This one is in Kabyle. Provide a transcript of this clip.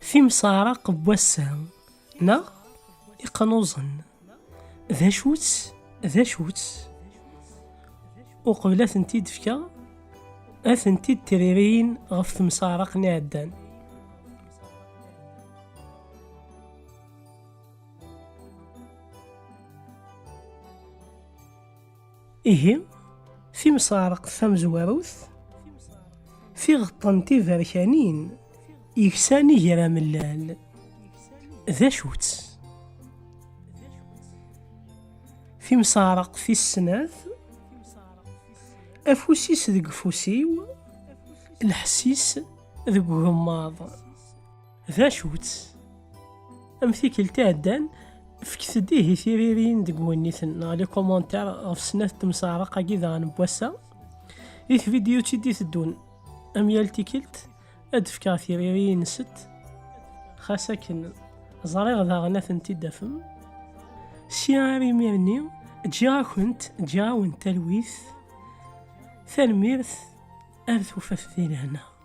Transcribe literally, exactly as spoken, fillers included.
Timseɛraq n wass-a, neɣ iqnuẓen. D acu-tt? D acu-tt? Uqbel ad tent-id-fkeɣ, ad tent-id-tririyin ɣef temseɛraq n iɛeddan. Ihi, timseɛraqt tamezwarut, tiɣeṭṭen tiberkanin yeksan iger amellal. D acu-tt? Timseɛraqt tis snat, afus-is deg ufus-iw, lḥess-is deg ugemmaḍ. D acu-tt? Am tikkelt iɛeddan, fket-d ihi tiririn deg wenniten neɣ les commentaires ɣef snat n temseɛraq-agi daɣen n wass-a. Di tvidyut i d-iteddun, am yal tikkelt, ad d-fkeɣ tiririn-nsent. Xas akken, ẓriɣ daɣen ad tent-id-tafem. Sya ar imir-nni, ǧǧiɣ-akent, ǧǧiɣ-awent talwit. Tanemmirt, ar tufat di lehna.